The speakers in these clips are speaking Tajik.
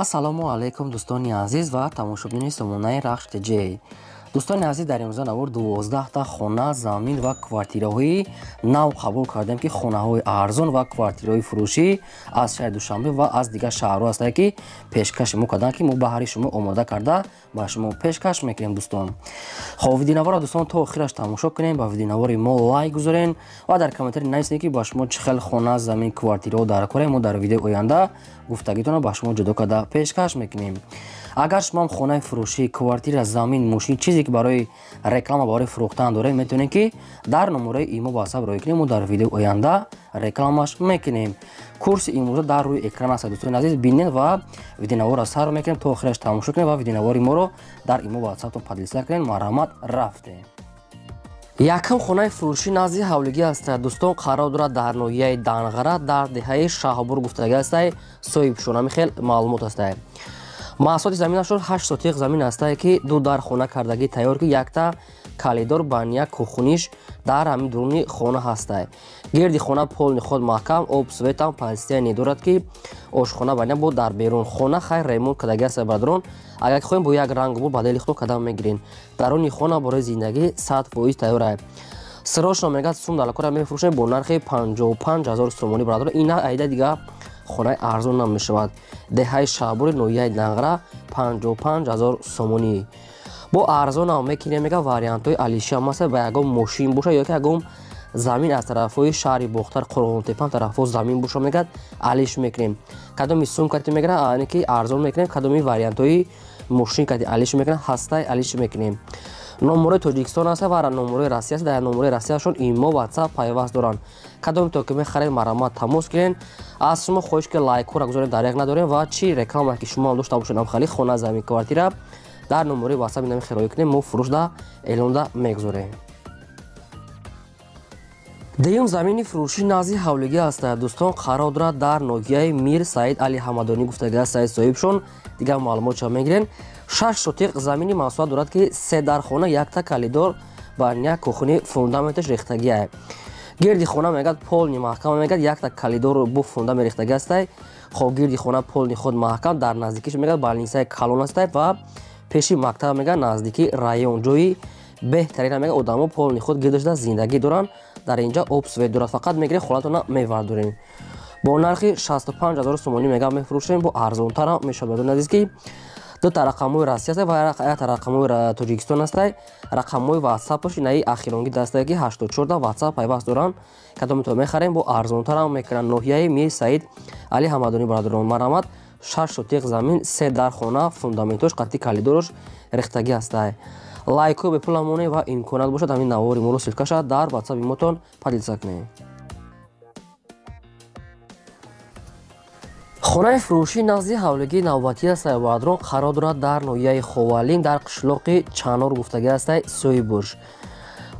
Ассалому алайкум дӯстони азиз ва тамошобинони сомонаи Рахш ТЖ. Дӯстони азиз, дар имрӯза навор 12та хона, замин ва квартираҳои нав қабул кардем, ки хонаҳои арзон ва квартираҳои фурӯшӣ аз шаҳри Душанбе ва аз дигар шаҳрҳо ҳастанд, ки пешкаши мо карданд, ки мо баҳри шумо омода карда ба шумо пешкаш мекунем. Дӯстон, хоб, видеонаворро, дӯстон, то охираш тамошо кунем, ба видеонавори мо лайк гузорен ва дар комментарий нависед, ки ба шумо чӣ хел хона, замин, квартираҳо дар корем. Мо дар видеои оянда гуфтагитонро ба шумо ҷудо карда пешкаш мекунем. Агар шумоам хонаи фурӯшӣ, квартира, замин, мошин, чизе ки барои реклама, барои фурӯхтан доред, метавонед, ки дар номерои имо WhatsApp роҳӣ кунем, мо дар видеои оянда рекламаш мекунем. Курси имрӯза дар рӯи экран аст, дӯстони азиз, бинед ва видеонаворро сар мекунем, то охираш тамошо кунед ва видеонавори моро дар имо WhatsApp-тон поделиться кунед. Марҳамат, рафтем. Якум хонаи фурӯшӣ назди ҳавлигӣ аст, дӯстон, қарор дорад дар ноҳияи Данғара, дар деҳаи Шаҳбур гуфтагӣ аст. Соҳибшонами хел маълумот аст. Маҳсулоти заминашон 8 сотиқ замин аст, ки ду дар хона кардагӣ тайёр, ки якта калидор, баня, кухуниш дар ҳамин дуруни хона ҳаст. Гирди хона полный худ маҳкам, об, светам пастияне дорад, ки ошхона, баня бо дар берун. Хона хайр ремонт кардагӣ аст, бародарон, агар хоҳем, бо як ранг бо бадели худо кадам мегирем. Даруни хона барои зиндагӣ 100% тайёр аст. Срочно мегӯяд, сум далакора мефурӯшем бо нархи 55 ҳазор сомонӣ. Бародарон, ина айда дига хонаи арзон намешавад. Деҳаи Шаҳбури ноҳияи Данғара, 55 ҳазор сомонӣ. Бо арзонам мекунем, мега, вариантҳои алишиам аст, ба ягон мошин боша ё ки ягон замин аз тарафҳои шаҳри Бохтар, Қурғонтепа тарафҳо замин боша, мегӯяд, алиш мекунем. Кадоми сум кати мегӯяд, яъне ки арзон мекунем, кадоми вариантҳои мошин кати алиш мекунем, ҳастай, алиш мекунем. Номерои Тоҷикистон аст ва номерои Россия аст. Дар номерои Россияшон имо, WhatsApp пайваст доранд. Кадоми то ки мехаред, марҳамат, тамос гирен. Аз шумо хоҳиш, ки лайкҳоро гузоред, даряк надорем ва чӣ реклама ки шумо дошта бошед, ҳам хали хона, замин, квартира, дар номерои WhatsApp инами хироӣ кунем, мо фурӯшда эълонда мегузорем. Дуюм замини фурӯшӣ назди ҳавлигӣ аст, дӯстон, қарор дорад дар ноҳияи Мир Саид Али Ҳамадонӣ гуфтагӣ аст. Соҳибшон дигар маълумотча мегирен. 6 сотиқ замини масоҳат дорад, ки се дар хона, якта калидор, баня, кухни, фундаменташ рехтагиа. Гирди хона, мегӯяд, полный маҳкам, мегӯяд, якта калидор бо фундамент рехтагӣ астай. Хоб, гирди хона полный худ маҳкам, дар наздикиш, мегӯяд, больницаи калон астай ва пеши мактаб, мегӯяд, наздики район, ҷои беҳтарин, мегӯяд, одамо полный худ гирд шуда зиндагӣ доранд. Дар инҷа об, свет дорад, фақат мегиред, хонатона мевардорем. Бо нархи 65 ҳазор сомонӣ, мегӯяд, мефурӯшем, бо арзонтарам мешавад. Бадони азиз, ки дута рақамҳои Россия аст ва якта рақамҳои Тоҷикистон аст. Рақамҳои ватсапаш инаи ахиронги дастае, ки 84да ватсап пайваст доранд. Кадомито мехарем, бо арзонтарам мекунанд. Ноҳияи Мир Саид Али Ҳамадонӣ, бародарон, марҳамат. 6 сотиқ замин, се дар хона, фундаментош қатъи калидорош рехтагӣ ҳастай. Лайкҳо бепула монед ва имконият бошад, ҳамин навори моро ссылкаша дар ватсапи мотон поделиться кунед. Хонаи фурӯшӣ назди ҳавлигии навбатӣ аст, бародарон, қарор дорад дар ноҳияи Ховалин, дар қишлоқи Чанор гуфтагӣ ҳастай. Соҳибуш,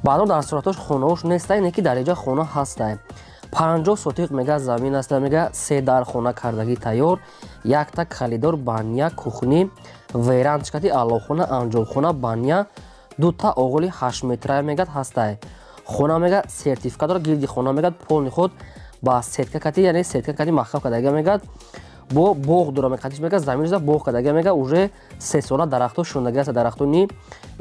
бародарон, дар суратҳош хонаош нестай, не ки дар инҷа хона ҳастай. 50 сотиқ, мега, замин аст, мега, се дар хона кардагӣ тайёр, якта калидор, баня, кухни, верандчкати аллохона, анҷомхона, баня, дута оғоли 8 метрая, мегӯяд, ҳастай. Хона, мега, сертификат дорад. Гирди хона, мегӯяд, полный худ ба сетка кати, яъне сетка кати маҳкам кардага, мегӯяд, бо боғ дора, мекатиш, мегӯяд, замин боғ кардага, мега, уже сесола дарахто шундаги аст, дарахтони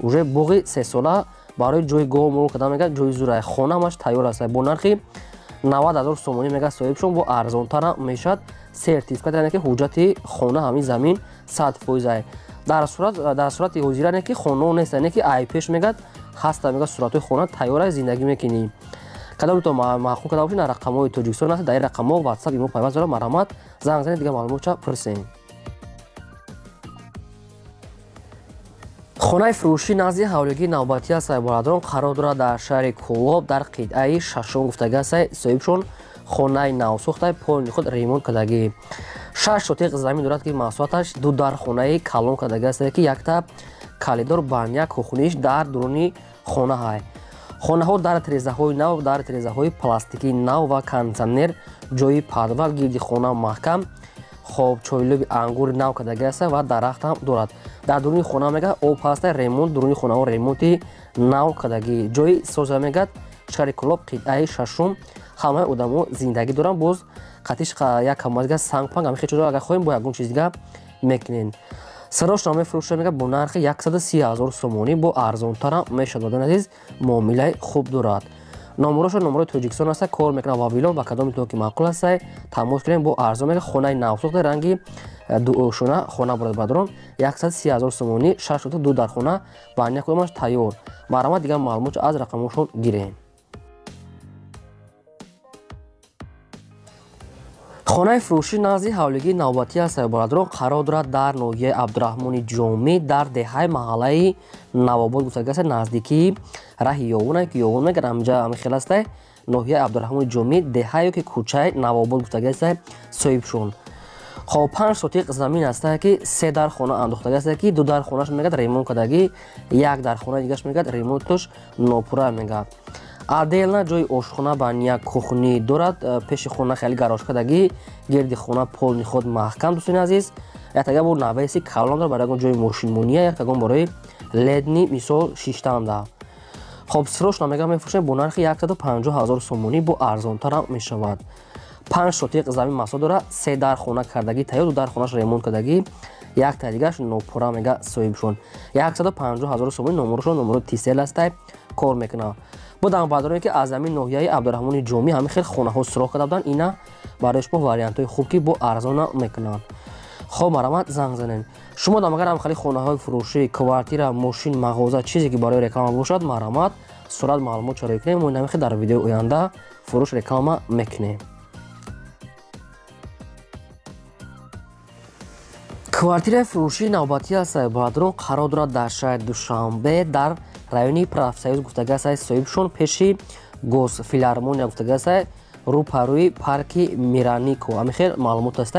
уже боғи сесола, барои ҷои гов мол карда, мегӯяд, ҷои зурай. Хона ҳамаш тайёр аст, бо нархи 90 ҳазор сомонӣ, мегӯяд соҳибшон, бо арзонтарам мешавад. Сертификат, яъне ки ҳуҷҷати хона, ҳамин замин 100% ай. Дар сурати ҳозира, не ки хонао нест, не ки ай пеш, мегӯяд, ҳаста, мегӯяд, суратҳои хона тайёр аст, зиндагӣ мекунӣ. Кадомито маъқул карда бошед, рақамҳои Тоҷикистон аст, дар ин рақамҳо ватсап, имо пайваст дорад, марҳамат, занг занед, дигар маълумотча пурсем. Хонаи фурӯшӣ назди ҳавлигии навбатӣ аст, бародарон, қарор дорад дар шаҳри Кӯлоб, дар қитъаи шашум гуфтагӣ аст. Соҳибшон хонаи навсохтай, полный худ ремонт кардагӣ. 6 сотиқ замин дорад, ки масоҳаташ ду дар хонаи калон кардагӣ аст, ки якта калидор, баня, кухниш дар дуруни хона ҳай. Хонаҳо дар тирезаҳои нав, дар тирезаҳои пластикии нав ва кондитсионер, ҷои подвал, гирди хона маҳкам. Хоб, чойлуби ангури нав кардагӣ аст ва дарахт ҳам дорад. Дар дуруни хона, мегӯяд, об ҳаста, ремонт, дуруни хонаҳо ремонти нав кардагӣ. Ҷои соза, мегӯяд, шаҳри Кӯлоб, қитъаи шашум, ҳамаи одамо зиндагӣ доранд. Боз қатиш як камаз дига, сангпанг, ҳамин хел чизо, агар хоҳем, бо ягон чиз дига мекунен. Сирошро мефурӯша мега бо нархи 130 000 сомонӣ, бо арзонтарам мешавад. Бародарони азиз, муомилаи хуб дорад. Номерошо номерои Тоҷикистон аста, кор мекунад Вавилон. Ба кадоми то ки маъқул аста, тамос кунем, бо арзон мега. Хонаи навсохта, ранги дуошона хона бурад бародарон, 130 000 сомонӣ, 6 сотиқ, 2 дар хона, ба якумаш тайёр. Марҳамат, дигар маълумотро аз рақамошон гирем. Хонаи фурӯшӣ назди ҳавлигии навбатӣ аст бародарон, қарор дорад дар ноҳияи Абдураҳмони Ҷомӣ, дар деҳаи маҳаллаи Навобод гуфтагааст, наздикии раҳи Ёвуна ки Ёвун мегӯяд, ҳамҷа ҳамин хел аст. Ноҳияи Абдураҳмони Ҷомӣ, деҳа ё ки кӯчаи Навобод гуфтагааст соҳибшон. Хоб, 5 сотиқ замин аст ки 3 дар хона андохтагааст, ки 2 дар хонаш мегӯяд ремонт кардагӣ, 1 дар хонаи дигаш мегӯяд ремонташ нопурра мегӯяд. Отдельно ҷои ошхона ба як кухни дорад, пеши хона хеле гараж кардагӣ, гирди хона полни худ маҳкам. Дӯстони азиз, яктага бо навеси калон дорад барои ягон ҷои мошинмония, яктагон барои ледни мисол шиштанда. Хоб, сирошро мега мефурӯшем бо нархи 150 000 сомонӣ, бо арзонтарам мешавад. 5 сотиқ замин масоҳа дорад, 3 дар хона кардагӣ тайёр, 2 дар хонаш ремонт кардагӣ, якта дигаш нопурра мега соҳибшон. 150 000 сомонӣ. Номерошон номерои Тисел аст, кор мекунад. Будам бародароне ки аз ҳамин ноҳияи Абдураҳмони Ҷомӣ ҳамин хел хонаҳо суроғ карда буданд, ина барои шумо вариантҳои хуб ки бо арзона мекунанд. Хоб, марҳамат, занг занед. Шумо дар магар ҳам хеле хонаҳои фурӯшӣ, квартира, мошин, мағоза, чизе ки барои реклама бошад, марҳамат, сурат маълумот чароӣ кунем, мо инамихел дар видеои оянда фурӯш реклама мекунем. Квартираи фурӯшии навбатӣ аст бародарон, қарор дорад дар шаҳри Душанбе, дар райони Профсоюз гуфтагааст соҳибшон, пеши Госфилармония гуфтагааст, рӯпарӯи парки Миранико. Ҳамин хел маълумот аст.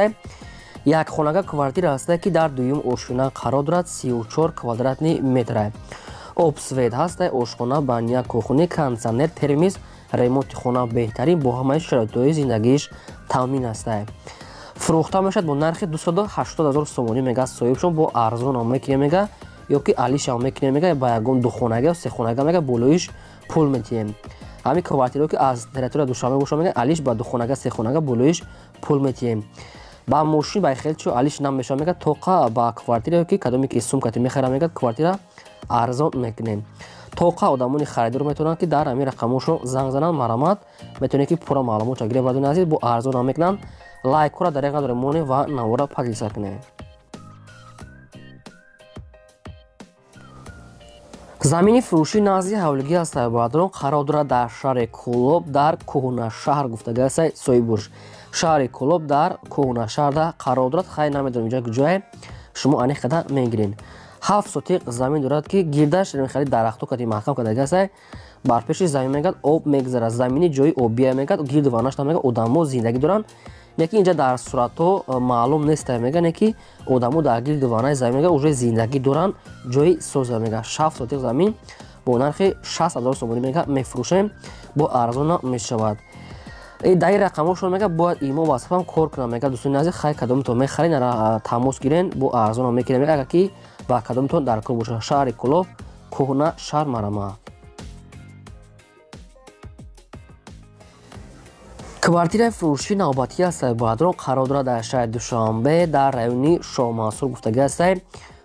Як хонага квартира аст ки дар дуюм ошёна қарор дорад, 34 квадратни метра. Об, свет ҳаст, ошхона, баня, кухни, кондитсионер, термис, ремонти хона беҳтарин, бо ҳамаи шароитҳои зиндагиаш таъмин аст. Фурӯхта мешавад бо нархи 280 000 сомонӣ мега соҳибшон, бо арзон мекунем мега, ё ки алишам мекунем мега, ба ягон духонага ё сехонага мега болоиш пул метиҳем. Ҳамин квартираҳо ки аз территория Душанбе бошад мега, алиш ба духонага, сехонага болоиш пул метиҳем. Ба мошин ба хел чо алиш намешавад мега, тоқа ба квартира ки кадоме ки сумкати мехара мега, квартира арзон мекунем. Тоқа одамони харидор метавонанд ки дар ҳамин рақамошон занг зананд. Марҳамат, метавонед ки пурра маълумот гиред бародарони азиз, бо арзон мекунанд. Лайкҳоро дар як монед ва навора поделиться кунед. Замини фурӯшӣ назди ҳавлигӣ аст бародарон, қарор дорад дар шаҳри Кӯлоб, дар кӯҳнашаҳр гуфтагааст соҳибуш. Шаҳри Кӯлоб дар кӯҳнашаҳрда қарор дорад. Хай, намедонам инҷа куҷое, шумо аниқ қадар мегиред. 7 сотиқ замин дорад ки гирдаш хеле дарахтҳо кати маҳкам кардагааст. Бар пеши замин мегӯяд об мегузарад, замини ҷои обия мегӯяд, гирду ванашта мегӯяд одамо зиндагӣ доранд. Лекин инҷа дар суратҳо маълум нест мегӯяд, не ки одамо дар гирду ванаи замин мегӯяд уже зиндагӣ доранд, ҷои соза мегӯяд. 7 сотиқ замин бо нархи 60 000 сомонӣ мегӯяд мефурӯшем, бо арзона мешавад. Дар ин рақамҳошон мегӯяд бояд имо ватсапам кор кунам мегӯяд. Дӯстони азиз, хай, кадомитон мехаред, тамос гирен, бо арзона мекунем агар ки ба кадомитон дар кор бошад. Шаҳри Кӯлоб, кӯҳна шаҳр, марҳамат. Квартираи фурӯшии навбатӣ аст бародарон, қарор дорад дар шаҳри Душанбе, дар райони Шоҳмансур гуфтагааст,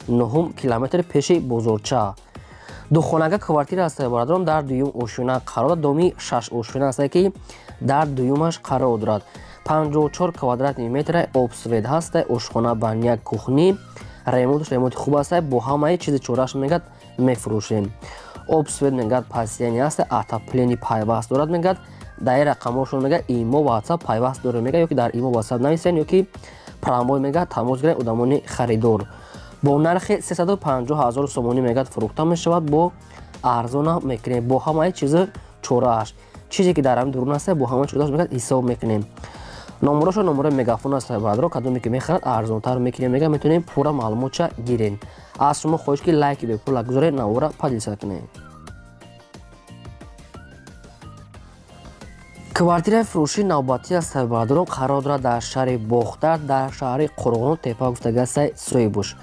9 километр пеши бозорча. Духонага квартира аст бародарон, дар дуюм ошёна қарор дорад, доми 6 ошёна аст ки дар дуюмаш қарор дорад. 54 квадратни метра, об, свет ҳаст, ошхона, баня, кухни, ремонташ ремонти хуб аст, бо ҳамаи чизи чорааш мегӯяд мефурӯшем. Об, свет мегӯяд постоянный аст, отопление пайваст дорад мегӯяд. Дар ин рақамҳошон мегӯяд имо ватсап пайваст дорем мегӯяд, ё ки дар имо ватсап нависен, ё ки прямой мегӯяд тамос гиред одамони харидор. Бо нархи 350 000 сомонӣ мегӯяд фурӯхта мешавад, бо арзона мекунем, бо ҳамаи чизи чорааш. Чизе ки дар ҳамин дурун аст, бо ҳамаи чорааш мегӯяд ҳисоб мекунем. Номерошон номерои мегафон аст бародарон, кадоме ки мехарад арзонтар мекунем мегӯяд, метавонем пурра маълумотча гирем. Аз шумо хоҳиш ки лайки бепула гузоред, навора поделиться кунед. Квартираи фурӯшии навбатӣ аст бародарон, қарор дорад дар шаҳри Бохтар, дар шаҳри Қурғон тепа гуфтагааст соҳибуш.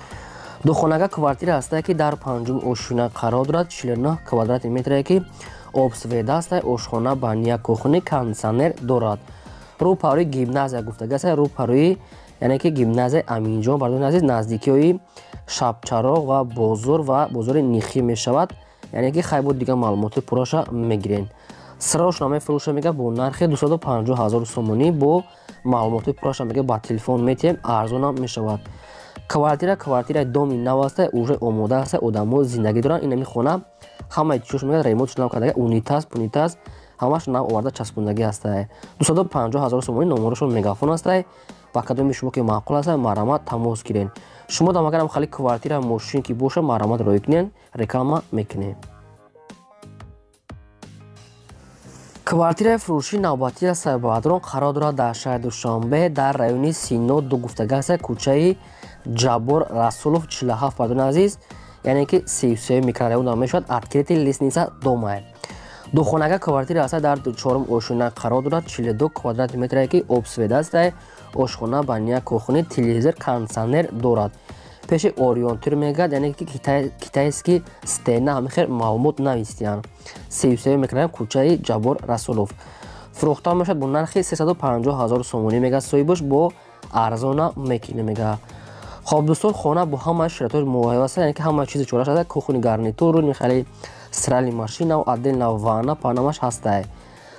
Духонага квартира аст ки дар панҷум ошёна қарор дорад, 49 квадратни метре ки об, свет аст, ошхона, баня, кухни, кондитсионер дорад. Рӯпарӯи гимназия гуфтагааст, рӯпарӯи Яъне ки гимназияи Аминҷон, бардони азиз, наздикиҳои Шабчароғ ва бозор ва бозори Нихӣ мешавад. Яъне ки хай бо дигар маълумоти пурраша мегирен. Сирош намефурӯша мега бо нархи 250 000 сомонӣ, бо маълумоти пурраша мега ба телефон метиҳем, арзонам мешавад. Квартира квартираи доми нав аста, уже омода аста, одамо зиндагӣ доранд. Инами хона ҳамаи чизош мега ремонтш нав кардага, унитаз, пунитаз ҳамаш нав оварда часпондагӣ ҳастай. 250 000 сомонӣ, номерошон мегафон ҳастай. Ба кадоми шумо ки маъқул аста, марҳамат тамос гирен. Шумо дам агарам хали квартира, мошин ки боша, марҳамат роӣ кунен, реклама мекунем. Квартираи фурӯшии навбатӣ аст Сайбадрон қарор дорад дар шаҳри Душанбе, дар райони Сино ду гуфтага аст, кӯчаи Ҷаббор Расулов 47, бардони азиз, яъне ки 33 микрорайон мешавад, открытый лестница дома. Духонага квартира аст, дар чорум ошёна қарор дорад, 42 квадрати метре ки обсвет аст, ошхона, баня, кухни, телевизор, кондиционер дорад. Пеши ориентир мегӯяд, яъне ки китайский стена, ҳамин хел маълумот навистиянд. 33 микрорайон, кӯчаи Ҷаббор Расулов. Фурӯхта мешавад бо нархи 350 000 сомонӣ мегӯяд соҳибаш, бо арзона мекунем мегӯяд. Хоб дӯстон, хона бо ҳамаи шароитҳои муҳайё аст, яъне ки ҳамаи чизи чораш аст, кухни гарнитуру, хеле стиральный машина, отдельно ванна, панамаш ҳастай.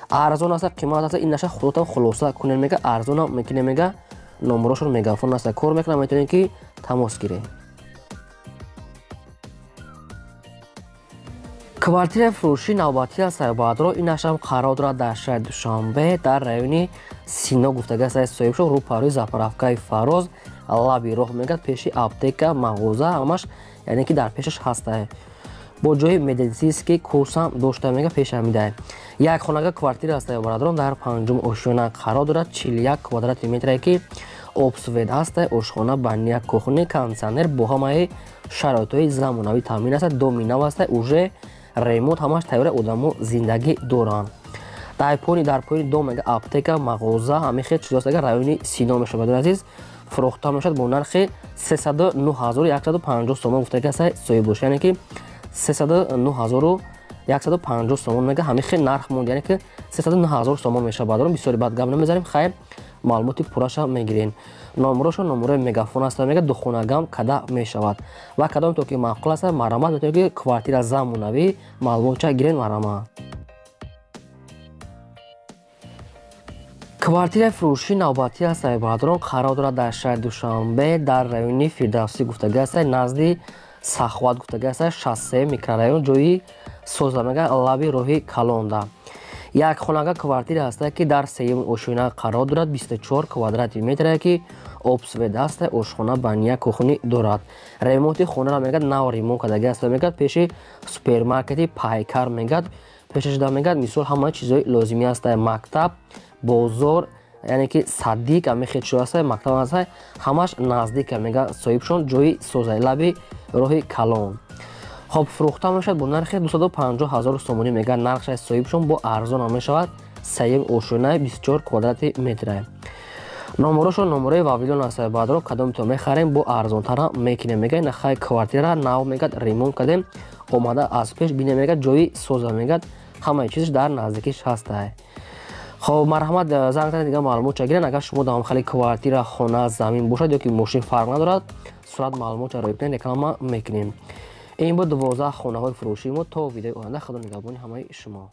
Арзон аст, қимат аст, ин наша худотон хулоса кунед мега, арзона мекунем мега, номерошон мегафон аст, кор мекунам, метавонед ки тамос гиред. Квартираи фурӯшии навбатӣ аст Сайбаадро, инашам қарор дорад дар шаҳри Душанбе, дар райони Сино гуфтага аст соҳибшо, рӯпарӯи заправкаи Фароз, лаби роҳ мегӯяд, пеши аптека, мағоза ҳамаш, яъне ки дар пешаш ҳастай. Бо ҷои медицинский курсам дошта мега пеш ҳамидай. Як хонага квартира аст бародарон, дар панҷум ошёна қарор дорад, 41 квадрати метре ки обсвет ҳастай, ошхона, баня, кухни, кондиционер бо ҳамаи шароитҳои замонавӣ таъмин аст, доми нав аст, уже ремонт ҳамаш тайёра, одамо зиндагӣ доранд. Дар поёни дом мега аптека, мағоза, ҳамин хел чизо аст, райони Сино мешавад, бародари азиз. Фурӯхта мешавад бо нархи 309 150 сомон гуфтага аст соҳибош, яъне ки 309 150 сомон мега, ҳамин хел нарх монд, яъне ки 309 000 сомон мешавад. Бародарон, бисёри бад гап намезанем, хайр маълумоти пурраша мегирем. Номерошон номерои мегафон аст мега, духонагам када мешавад. Ва кадом то ки маъқул аст, марҳамат, метавонед ки квартира замонавӣ маълумотча гирен, марҳамат. Квартираи фурӯшии навбатӣ аст Сайбадрон қарор дорад дар шаҳри Душанбе, дар райони Фирдавсӣ гуфтага аст, назди Саховат гуфтага аст, 63 микрорайон, ҷои соза мега, лаби роҳи Калонда. Як хонага квартира аст ки дар сеюм ошёна қарор дорад, 24 квадрати метре ки обсвет аст, ошхона, баня, кухни дорад. Ремонти хонаро мегӯяд нав ремонт кардаги аст мегӯяд, пеши супермаркети Пайкар мегӯяд, пешаш да мегӯяд, мисол ҳамаи чизҳои лозимӣ аст, мактаб, бозор, яъне ки садик ҳамин хел чизо аст, мактаб аст, ҳамаш наздик мегӯяд соҳибшон, ҷои созаи лаби роҳи Калон. Хоб фурӯхта мешавад бо нархи 250 000 сомонӣ мегӯяд, нархшаи соҳибшон бо арзон мешавад, сеюм ошёнаи 24 квадрати метре. Номерошон номерои Вавилон аст баъдро, кадом то мехарем бо арзонтара мекунем мегӯяд, нахай квартира нав мегӯяд ремонт кардем, омада аз пеш бинем мегӯяд, ҷои соза мегӯяд, ҳамаи чизш дар наздикиш ҳастай. Хоб марҳамат, занг занед, дигар маълумотча гирен. Агар шумо дар хали квартира, хона, замин бошад ё ки мошин, фарқ надорад, сурат маълумотча роӣ кунед, реклама мекунем. Ин буд 12 хонаҳои фурӯшии мо. То видеои оянда, худо нигаҳбони ҳамаи шумо.